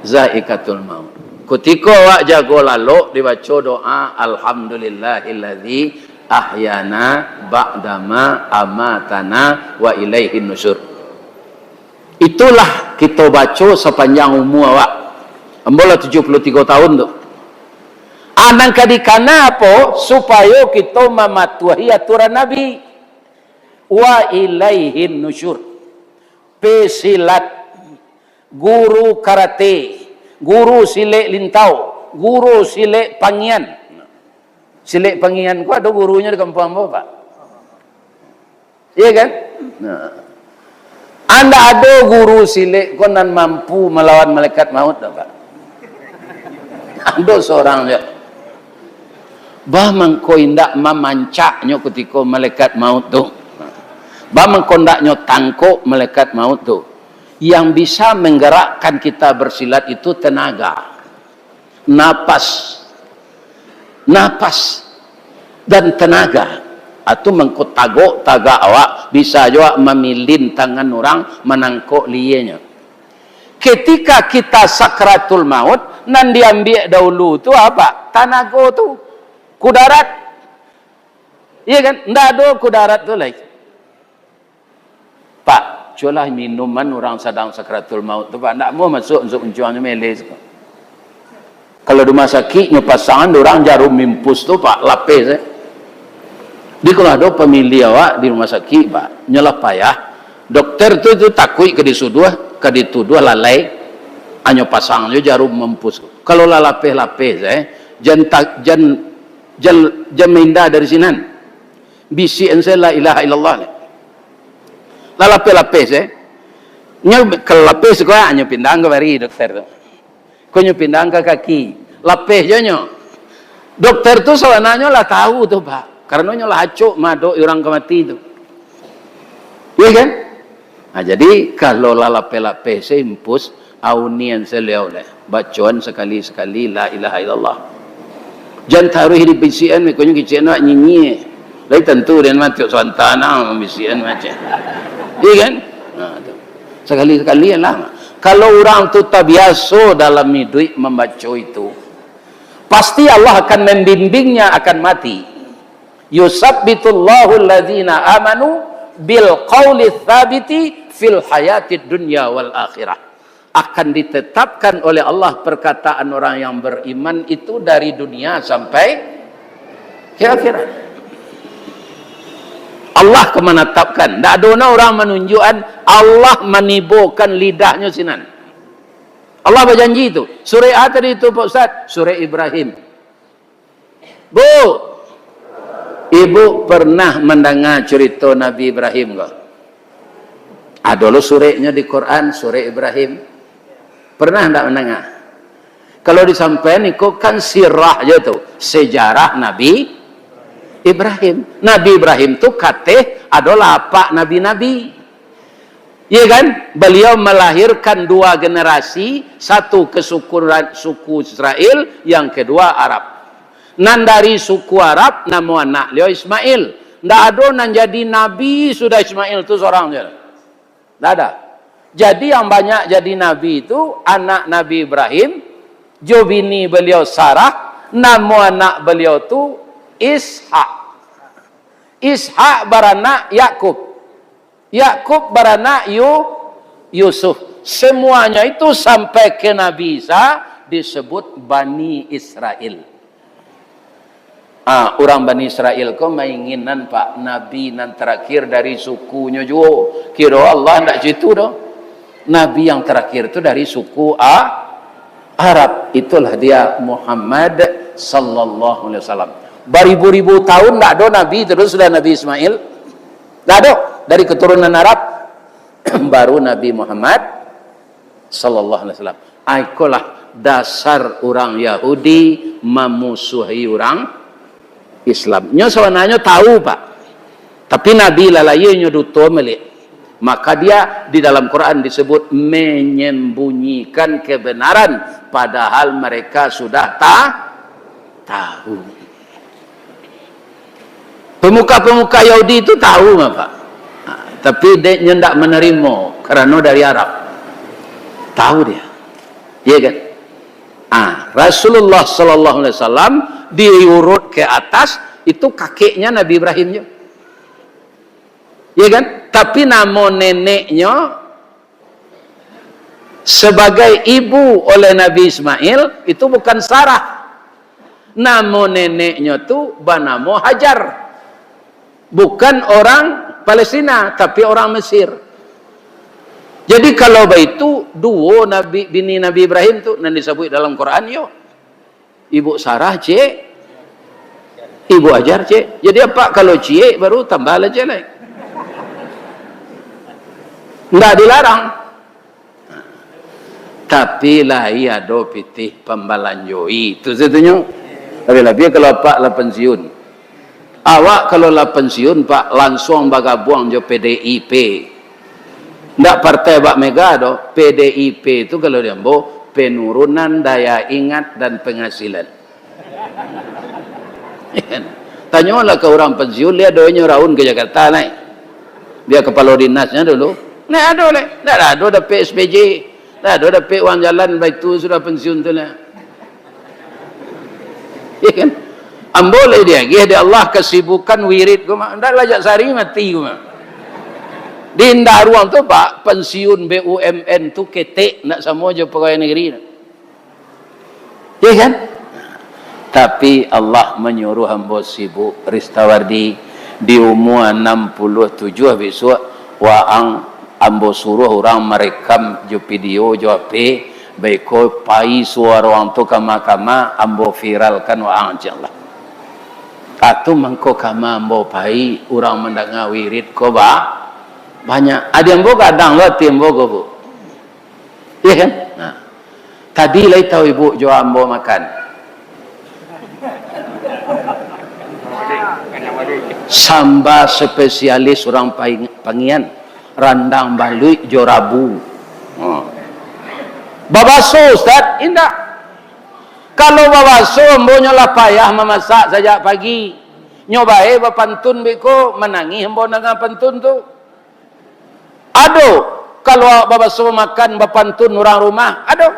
zaikatul maut. Kutiko awak jago lalok, dibaco doa, "Alhamdulillahilladzi ahyana ba'dama amatana wa ilaihin nusyur." Itulah kito baco sapanjang umua awak. Ambo lah tujuah puluah tigo tahun tu. Ah, nan ka dikana apo? Supayo kito mamatuahi aturan Nabi. Wa ilaihin nusyur. Pesilat, guru karate, guru silek lintau, guru silek pangian. Silek pangian ko ado gurunyo di kampuang ambo, Pak. Iya kan? Nah. Ndak ado guru silek ko nan mampu malawan malaikat maut doh, Pak. Ado sorang se. Bah mangko indak mamancaknyo kutiko malaikat maut tu. Bah mangko ndak nyo tangkok malaikat maut tu. Yang bisa menggerakkan kita bersilat itu tenaga, napas, napas dan tenaga. Atau mangko tagok tagak awak, bisa jo awak mamilin tangan urang, manangkok lienyo. Ketika kita sakratul maut, nan diambiak dahulu tu apa? Tanago tu, kudarat. Iya kan? Ndak ado kudarat tu lai. Pak, cubolah minuman urang sadang sakratul maut tu, Pak. Ndak mau masuk unsuk uncuangnyo mele. Kalau di rumah sakik, nyo pasangan di urang jarum impus tu, Pak, lapeh, eh. Di kalau ado pamiliah awak di rumah sakik, Pak, nyo lah payah. Dokter tu, tu takuik ka disuduah, ka dituduah lalai, anyo pasang jo jarum impus tu. Kalau lah lapeh-lapeh, eh, jan ta-, jan, jan, jan minda dari sinan. Bisiakan sajo la ilaha illallah. Lah lapeh-lapeh, eh. Nyo kalau lapeh siko, nyo pindah ka bari dokter tu. Ko nyo pindah ka kaki. Lapeh jo nyo. Dokter tu sabananyo lah tahu tu, Pak. Karano nyo lah acok maadok urang ka mati tu. Iya kan? Nah, jadi, kalau lah lapeh-lapeh, impus, aunian sajo lai. Bacoan sakali-sakali, la ilaha illallah. Jan taruih dibisiakan, mikonyo kicek nak nyinyia. Lai tantu den mah tiok santa nah mambisiakan macam. Iya kan? Nah, tu. Sakali-sakali lah. Kalau urang tu tabiaso dalam iduik mambaco itu, pasti Allah akan membimbingnya akan mati. "Yusabbitullahul ladzina amanu bil qauli tsabiti fil hayatid dunya wal akhirah." Akan ditetapkan oleh Allah perkataan orang yang beriman itu dari dunia sampai ke akhirat. Allah ka manatapkan. Ndak ado na urang manunjukkan, Allah manibokan lidahnyo sinan. Allah bajanji tu. Surek a tadi tu, Pak Ustaz? Surek Ibrahim. Bu, ibu pernah mandanga curito Nabi Ibrahim ko? Ado lo sureknyo di Quran, surek Ibrahim. Pernah ndak mandanga? Kalau disampaian iko kan sirah jo tu, sejarah Nabi Ibrahim. Nabi Ibrahim tu kateh adolah apak nabi-nabi. Iya kan? Beliau melahirkan dua generasi, satu kesukuran, suku Israel, yang kedua Arab. Nan dari suku Arab, namo anak liau Ismail. Ndak ado nan jadi nabi sudah Ismail tu sorang je. Ndak ada. Jadi yang banyak jadi nabi tu anak Nabi Ibrahim, jo bini beliau Sarah, namo anak beliau tu Ishak. Ishak baranak Yakub. Yakub baranak Yu-, Yusuf. Semuanya itu sampai ke Nabi Isa disebut Bani Israel. Ah, urang Bani Israel ko mainginan, Pak, nabi nan terakhir dari sukunyo juo. Kiro Allah ndak cito doh. Nabi yang terakhir tu dari suku A-, Arab. Itulah dia Muhammad sallallahu alaihi wasallam. Baribu-ribu tahun ndak ado nabi, terus sudah Nabi Ismail. Ndak ado dari keturunan Arab. Baru Nabi Muhammad sallallahu alaihi wasallam. Ah, ikolah dasar urang Yahudi mamusuhi urang Islam. Nyo sabananyo tahu, Pak. Tapi Nabi lah lahia nyo duto maliek. Maka dia di dalam Quran disebut menyembunyikan kebenaran, padahal mereka sudah ta-, tahu. Pemuka-pemuka Yahudi tu tahu, Pak. Ha, tapi dek nyo ndak manarimo, karano dari Arab. Tahu dia. Iya kan? Ah, Rasulullah sallallahu alaihi wasallam diurut ke atas, itu kakeknya Nabi Ibrahim je. Iya kan? Tapi namo neneknyo sebagai ibu oleh Nabi Ismail, itu bukan Sarah. Namo neneknyo tu banamo Hajar. Bukan orang Palestina, tapi orang Mesir. Jadi, kalau baitu, duo nabi, bini Nabi Ibrahim tu, nan disabuik dalam Quran, yo. Ibu Sarah, ciek. Ibu Hajar, ciek. Jadi, apak kalau ciek, baru tambahlah ciek lai. Ndak dilarang. Tapi, lai ado pitih pambalanjo. Itu satunyo. Labiah-labiah kalau apak lah pensiun. Awak kalau lah pensiun, Pak, lansuang bagabuang jo P D I P. Ndak partai bak mega doh, P D I P tu kalau di ambo, penurunan daya ingat dan penghasilan. Tanyolah ka urang pensiun, lai ado inyo raun ka Jakarta lai. Bia kapalo dinasnyo dulu. Ndak ado lai, ndak ado dapek S P J, ndak ado dapek uang jalan, baitu sudah pensiun tu lah. Ya kan? Ambo lai diagiah dek Allah kasibukan wirid ko mah. Ndak lah jak sari mati ko mah. Di indak ruang tu, Pak, pensiun B U M N tu ketek, ndak samo jo pegawai negeri tu. Ya kan? Tapi Allah manyuruh ambo sibuk, Ristawardi, di umua anam puluah tujuah bisuak, waang ambo suruah urang marekam jo video jo H P, baiko pai suaro ang tu kama-kama, ambo viralkan waang, insyaallah. Atu mangko kama ambo pai, urang mandanga wirid ko ba-, banyak. Adi ambo gadang lo ati ambo ko, Bu. Iya kan? Nah. Tadi lai tahu ibu jo ambo makan. Samba spesialis urang Pai-, Pangian, randang baluik jo rabu. Hmm. Babaso, Ustaz? Indak. Kalau babaso, ambo nyo lah payah mamasak sajak pagi. Nyo bae bapantun beko, manangih ambo danga pantun tu. Ado, kalau awak babaso makan bapantun urang rumah, ado.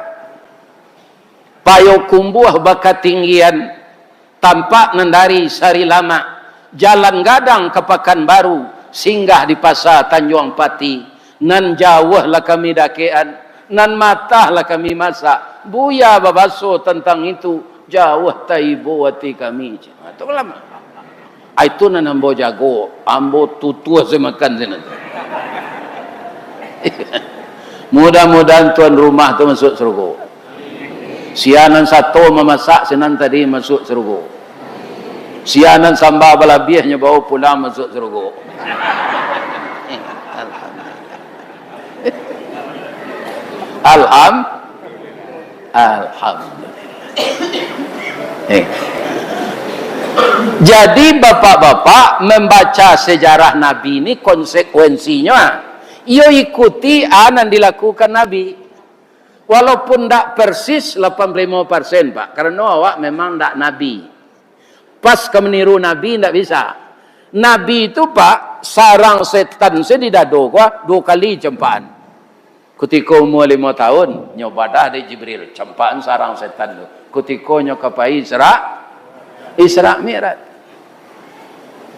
Payokumbuah bakatinggian, tampak nan dari Sari Lamak, jalan gadang ka Pakanbaru, singgah di Pasa Tanjuang Pati, nan jauah lah kami dakekan, nan matah lah kami masak, Buya babaso tantang itu, jauah taibo ati kami. Ha, tu ulama. Ai tu nan ambo jago, ambo tutuah se makan sinan tu. Mudah-mudahan tuan rumah tu masuk surga. Sia nan sato mamasak sinan tadi masuk surga. Sia nan samba balabiah nyo bawa pulang masuk surga. Alhamdulillah. Alham-, Alhamdulillah. Eh. Jadi, bapak-bapak, membaca sejarah Nabi ni konsekuensinyo, ah, iyo ikuti a nan dilakukan Nabi. Walaupun ndak persis lapan puluh limo persen, Pak, karena awak memang ndak Nabi. Pas ka meniru Nabi, ndak bisa. Nabi tu, Pak, sarang setan se di dado ko, duo kali campaan. Kutiko umua limo taun, nyo badah dek Jibril, campaan sarang setan tu. Kutiko nyo ka pai Isra, Isra Mi'raj.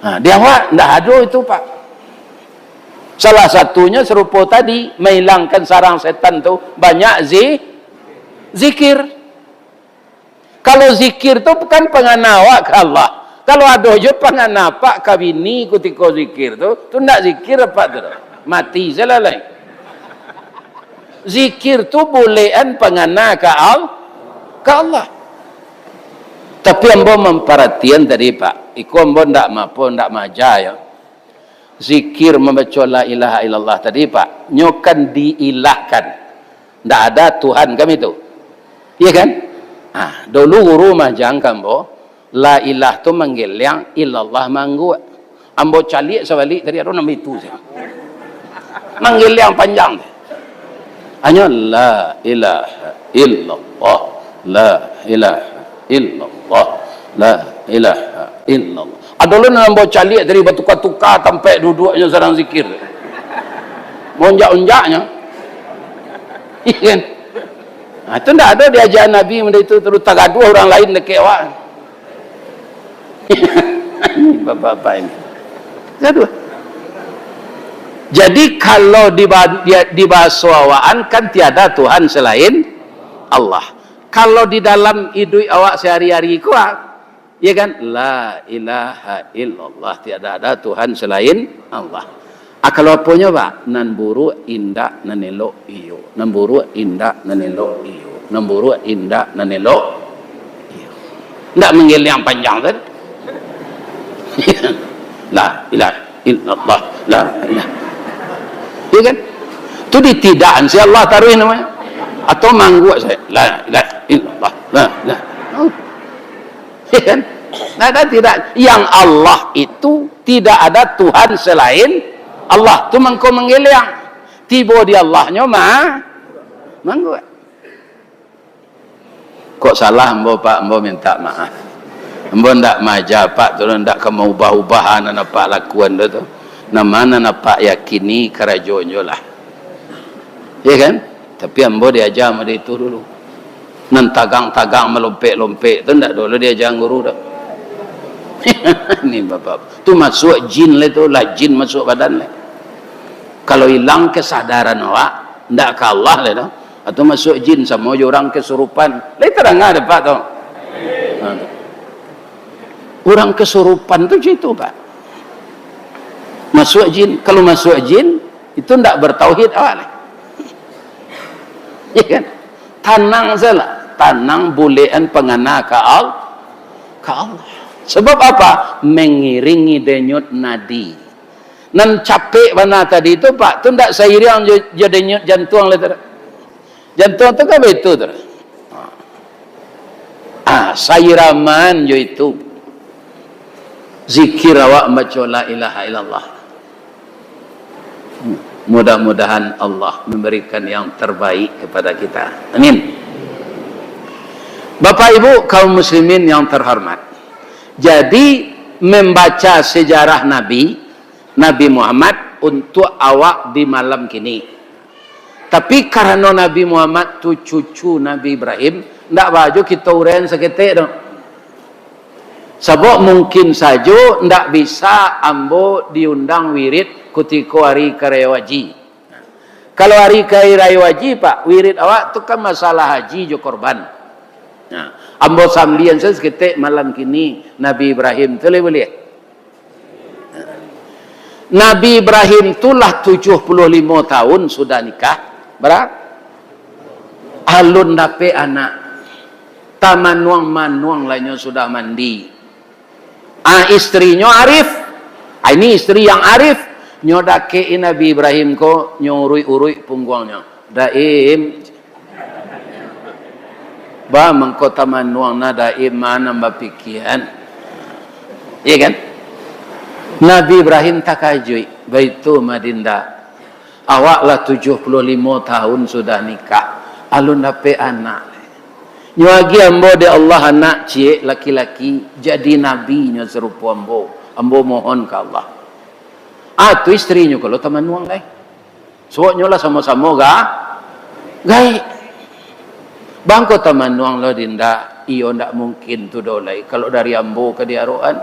Ha, di awak ndak ado itu, Pak. Salah satunyo sarupo tadi, mailangkan sarang setan tu, banyak zi-, zikir. Kalau zikir tu bukan pangana awak ka Allah. Kalau ado jo pangana apak ka bini kutiko zikir tu, tu ndak zikir apak tu doh. Mati salah lai. Zikir tu bulekan pangana ka Al-, ka Allah. Tapi ambo mamparatian tadi, Pak. Iko ambo ndak mapo, ndak maaja yo. Zikir mambaco la ilaha illallah tadi, Pak, nyo kan diilahkan. Ndak ada Tuhan kami tu. Iya kan? Ah, dulu guru majang ka ambo, la ilah tu manggeliang, illallah mangguak. Ambo caliak sabalik tadi, ado nan baitu sajo. Manggeliang panjang tu. Hanyo la ilaha illallah, la ilaha illallah, la ilaha illallah. Ado lo nan ambo caliak tadi batuka-tuka tampek duduaknyo sadang zikir. Monjak-onjaknyo. Iya kan? Nah, itu ndak ado diajaran Nabi model itu, terus tagaduah urang lain dakek awak. Bapak-bapak ini. Aduh. Jadi, kalau di ba-, di, di bahaso awaan kan tiada Tuhan selain Allah. Kalau di dalam iduik awak sehari-hari ko, ah, ya kan? La ilaha illallah, tiada ada Tuhan selain Allah. Ah, kalau aponyo, Pak? Nan buruak indak, nan elok iyo. Nan buruak indak, nan elok iyo. Nan buruak indak, nan elok iyo. Ndak manggeliang panjang tadi. La ilaha illallah, la ilaha. Iya kan? Tu ditidakan si Allah taruih namanya. Atau mangguak saja. La ilaha illallah, la ilaha. Oh. Iya kan? Ndak ada tidak. Yang Allah itu tidak ada Tuhan selain Allah. Tu mangko manggeliang. Tibo di Allahnyo ma-, mangguak. Kok salah ambo, Pak? Ambo minta maaf. Ambo ndak maaja Apak tu, ndak ka maubah-ubah nan Apak lakuan tu, tu. Nan ma nan Apak yakini karajonyo lah. Ya kan? Tapi ambo diaja model itu dulu. Nan tagang-tagang, malompek-lompek tu ndak dulu diaja guru tu. Ni Bapak. Tu masuak jin lai tu, lah jin masuak badan lai. Kalau ilang kesadaran awak, ndak ka Allah lai tu. Atau masuak jin samo jo urang kesurupan. Lai tadanga dek Apak tu. Ha. Urang kesurupan tu cak itu, Pak. Masuak jin. Kalau masuak jin, itu ndak bertauhid awak lai. Ya kan? Tanang sajolah. Tanang, bulekan pangana ka Al-, ka Allah. Sebab apa? Mangiringi denyut nadi. Nan capek bana tadi tu, Pak, tu ndak sairiang jo, jo denyut jantuang lai tu. Jantuang tu kan baitu tu. Ah, sairaman jo itu. Zikir awak mambaco la ilaha illallah. Mudah-mudahan Allah memberikan yang terbaik kepada kita. Amin. Bapak Ibu kaum muslimin yang terhormat. Jadi, membaca sejarah Nabi, Nabi Muhammad untuk awak di malam kini. Tapi karano Nabi Muhammad tu cucu Nabi Ibrahim, ndak baa jo kito uraian saketek doh. Sabab mungkin sajo ndak bisa ambo diundang wirid kutiko ari ka rayo haji. Kalau ari ka rayo haji, Pak, wirid awak tu kan masalah haji jo korban. Nah, ambo sambian sajo saketek malam kini Nabi Ibrahim tu lai buliah. Nabi Ibrahim tu lah tujuah puluah limo tahun sudah nikah. Bara? Alun dapek anak. Tamanuang-manuang lah nyo sudah mandi. Ah, istrinyo arif. Ah, ini istri yang arif. Nyo dakek-i Nabi Ibrahim ko, nyo uruik-uruik pungguangnyo. Daim, ba mangko tamanuang na Daim, ma nan bapikian. Iya kan? Nabi Ibrahim takajuik, "Baitu mah Dinda. Awak lah tujuah puluah limo tahun sudah nikah, alun dapek anak. Nyo agiah ambo dek Allah anak ciek laki-laki, jadi nabi nyo sarupo ambo. Ambo mohon ka Allah." Ah, tu istrinyo ko lo tamanuang lai. Suoknyo lah samo-samo ga-, gaek. Bangko tamanuang lo Dinda, iyo ndak mungkin tu doh lai, kalau dari ambo ka diarokan.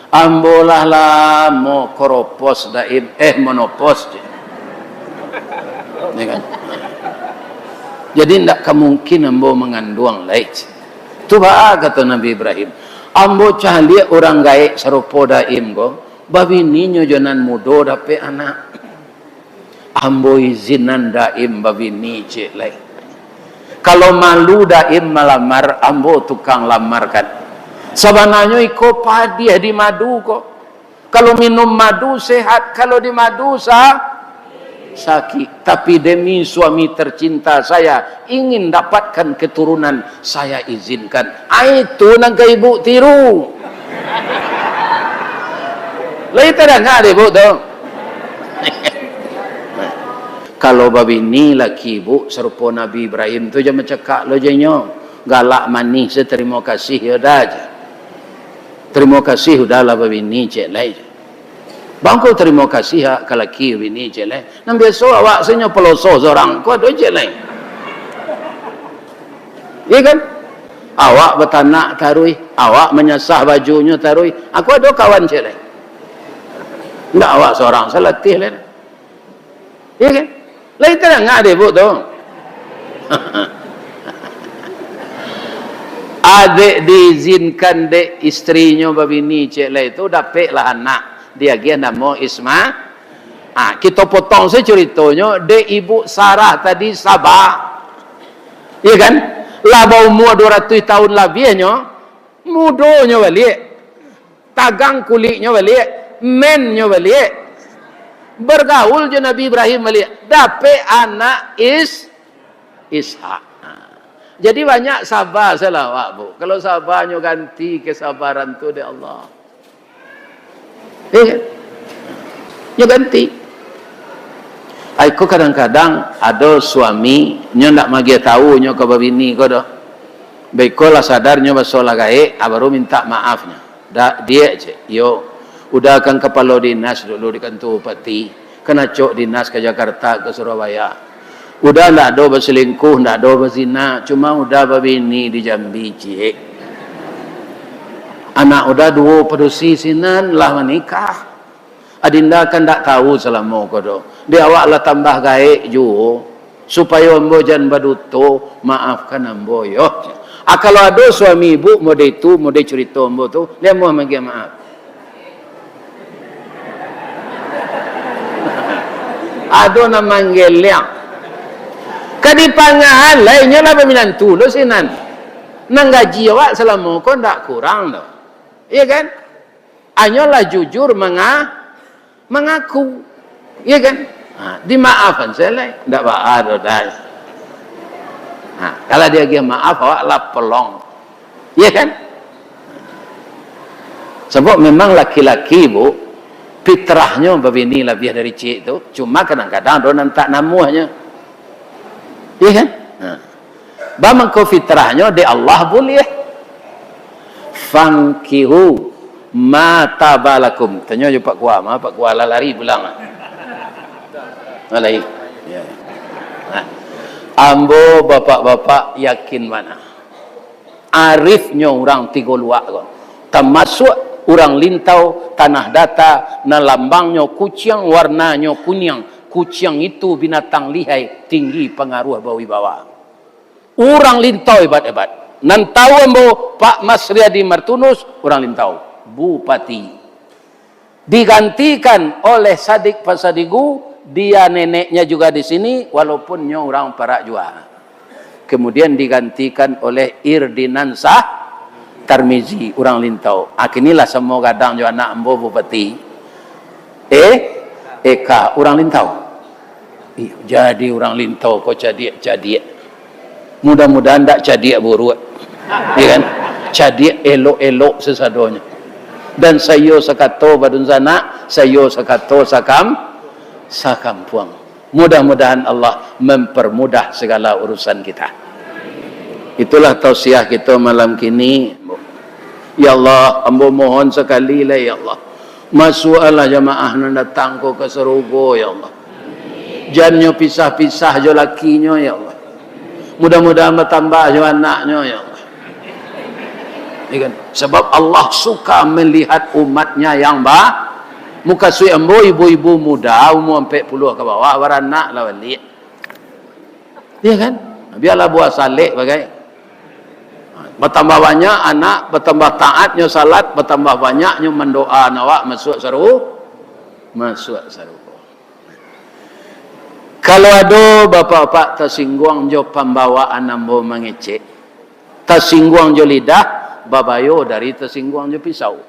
Ambo lah lamo koropos Daim, eh, monopos, cek. Ya kan? Jadi ndak ka mungkin ambo manganduang lai, cek. Tu baa kato Nabi Ibrahim, "Ambo caliak urang gaek sarupo Daim ko, babininyo jo nan mudo dapek anak." Ambo izinan Daim babini ciek lai. Kalau malu Daim malamar, ambo tukang lamarkan. Sabananyo iko padiah di madu ko. Kalau minum madu sehat, kalau di madu sa-, sakik. Tapi demi suami tercinta saya, ingin dapatkan keturunan, saya izinkan. Ai, tu nan ka ibu tiru. Lai tadanga dek ibu tu. Kalau babini laki ibu sarupo Nabi Ibrahim tu, jan bacakak lo jo inyo. Galak manih se, tarimo kasih yo dah je. Tarimo kasih, udahlah babini ciek lai je. Bangko tarimo kasih ka laki bini ciek lai. Nan biaso awak se nyo paloso sorang, ko ado ciek lai. Iya kan? Awak batanak taruih, awak manyasah bajunyo taruih. Aku ado kawan ciek lai. Ndak awak sorang salatih lai. Iya kan? Lai tadanga dek ibu tu. Adek diizinkan dek istrinyo babini ciek lai tu, dapeklah anak. Diagiah namo Isma-, Ah, kito potong se curitonyo, dek ibu Sarah tadi saba. Iya kan? Lah baumua dua ratuih tahun labiahnyo, mudonyo baliak. Tagang kuliknyo baliak, mennyo baliak. Bergaul jo Nabi Ibrahim baliak. Dapek anak Is-, Ishak. Nah. Jadi banyak saba salah awak, Bu. Kalau saba nyo ganti kesabaran tu dek Allah. Eh, nyo ganti. Ai ko kadang-kadang ado suami, nyo ndak magiah tahu nyo ka babini ko doh. Baiko lah sadar nyo baso lah gaek, ah, baru mintak maaf nyo. Dak, diak, cek. Iyo, Uda kan kapalo dinas dulu di kantua bupati, kan acok dinas ka Jakarta, ka Surabaya. Uda ndak ado baselingkuh, ndak ado bazina, cuma Uda babini di Jambi ciek. Anak Uda duo padusi sinan lah manikah. Adinda kan ndak tahu salamo ko doh. Dek awak lah tambah gaek juo, supayo ambo jan baduto, maafkan ambo yo. Ah, kalau ado suami ibu mode itu, mode curito ambo tu, lai amuah magiah maaf. Ado nan manggeliang. Ka dipangahan, lah inyo lah baminantu lo sinan. Nan gaji awak salamo ko ndak kurang doh. Iya kan? Hanyolah jujur manga-, mangaku. Iya kan? Ha, dimaafkan sajo lai. Ndak baa doh, dai. Ha, kalau diagiah maaf, awak lah pelong. Iya kan? Sabab memang laki-laki, Bu, fitrahnyo babini labiah dari ciek tu. Cuma kadang-kadang ado nan tak namuahnyo. Iya kan? Ha. Ba mangko fitrahnyo dek Allah buliah. "Fankihu ma taba lakum." Tanyo jo Pak Kua, ma Pak Kua lah lari pulang. Lah lari. Ya. Nah. Ambo bapak-bapak yakin bana. Arifnyo urang Tigo Luak ko. Tamasuak urang Lintau, Tanah Data, nan lambangnyo kuciang, warnanyo kuniang. Kuciang itu binatang lihai, tinggi pangaruah bawibawa. Urang Lintau hebat-hebat. Nan tahu ambo, Pak Masriadi Martunus, urang Lintau. Bupati. Digantikan oleh Sadik Pasadigu, dia neneknya juga di sini, walaupun nyo urang Parak jua. Kemudian digantikan oleh Irdinan Sah Tarmizi, urang Lintau. Ah, kini lah samo gadang jo anak ambo bupati. Eh, Eka, urang Lintau. Ih, jadi urang Lintau ko cadiak-cadiak. Mudah-mudahan ndak cadiak buruak. Ya kan? Cadiak elok-elok sasadonyo. Dan saiyo sakato badunsanak, saiyo sakato sakam-, sakampuang. Mudah-mudahan Allah mempermudah segala urusan kita. Itulah tausiah kita malam kini. Ya Allah, ambo mohon sakali lai, ya Allah. Masuakkanlah jamaah nan datang ko ka sarugo, ya Allah. Jan nyo pisah-pisah jo lakinyo, ya Allah. Mudah-mudahan batambah jo anaknyo, ya Allah. Ya kan? Sabab Allah suka melihat umatnya yang ba-, mukasuik ambo ibu-ibu muda umur ampek puluah ka bawah, baranak lah baliak. Ya kan? Biarlah buah salek bagai. Batambah banyak anak, batambah taatnyo salat, batambah banyaknyo mandoa awak masuak saru-, masuak sarugo. Kalau ado bapak-bapak tasingguang jo pambawaan ambo mangecek, tasingguang jo lidah, babayo dari tasingguang jo pisau.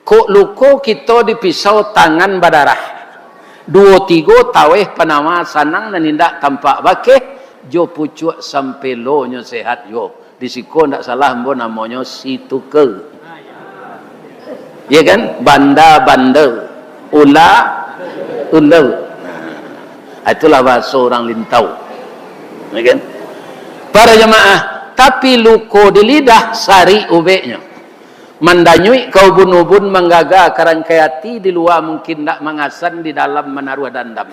Kok luko kito dipisau tangan badarah, duo tigo taweh panama sanang nan indak tampak bakeh, jo pucuak sampelonyo sehat juo. Di siko ndak salah ambo namonyo situka. Ya kan? Banda-banda, ula-ula. Nah, itulah bahaso urang Lintau. Ya kan? Para jamaah, tapi luko di lidah sarik ubeknyo. Mandanyuik ka ubun-ubun, manggaga ka rangkai ati, di lua mungkin ndak mangasan, di dalam manaruah dandam.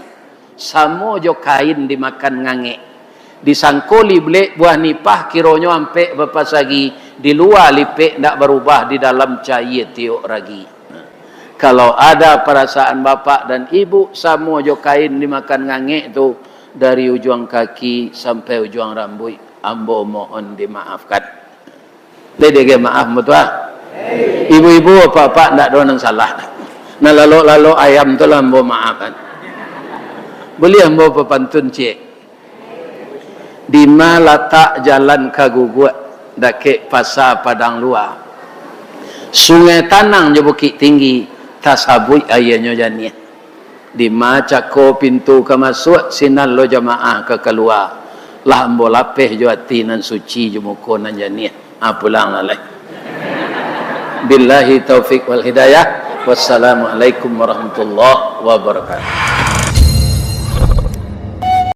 Samo jo kain dimakan ngangek. Disangko liblek buah nipah, kironyo ampek bapasagi, di lua lipek ndak barubah, di dalam caia tiok ragi. Kalau ada parasaan bapak dan ibu, samo jo kain dimakan ngangek tu, dari ujuang kaki sampai ujuang rambuik, ambo mohon dimaafkan. Lai diagiah maaf, ambo tu ah. Ibu-ibu, apak-apak, ndak ado nan salah. Nan lalok-lalok ayam tu lah ambo maafkan. Buliah ambo bapantun ciek? Dima latak jalan ka Guguak, dakek Pasa Padang Lua. Sungai Tanang jo Bukik Tinggi, tasabuik aianyo janiah. Dima cako pintu ka masuak, sinan lo jamaah ka kalua. Lah ambo lapeh jo ati nan suci, jo muko nan janiah. Ha, pulang lah lai. Billahi taufik wal hidayah. Wassalamualaikum warahmatullahi wabarakatuh.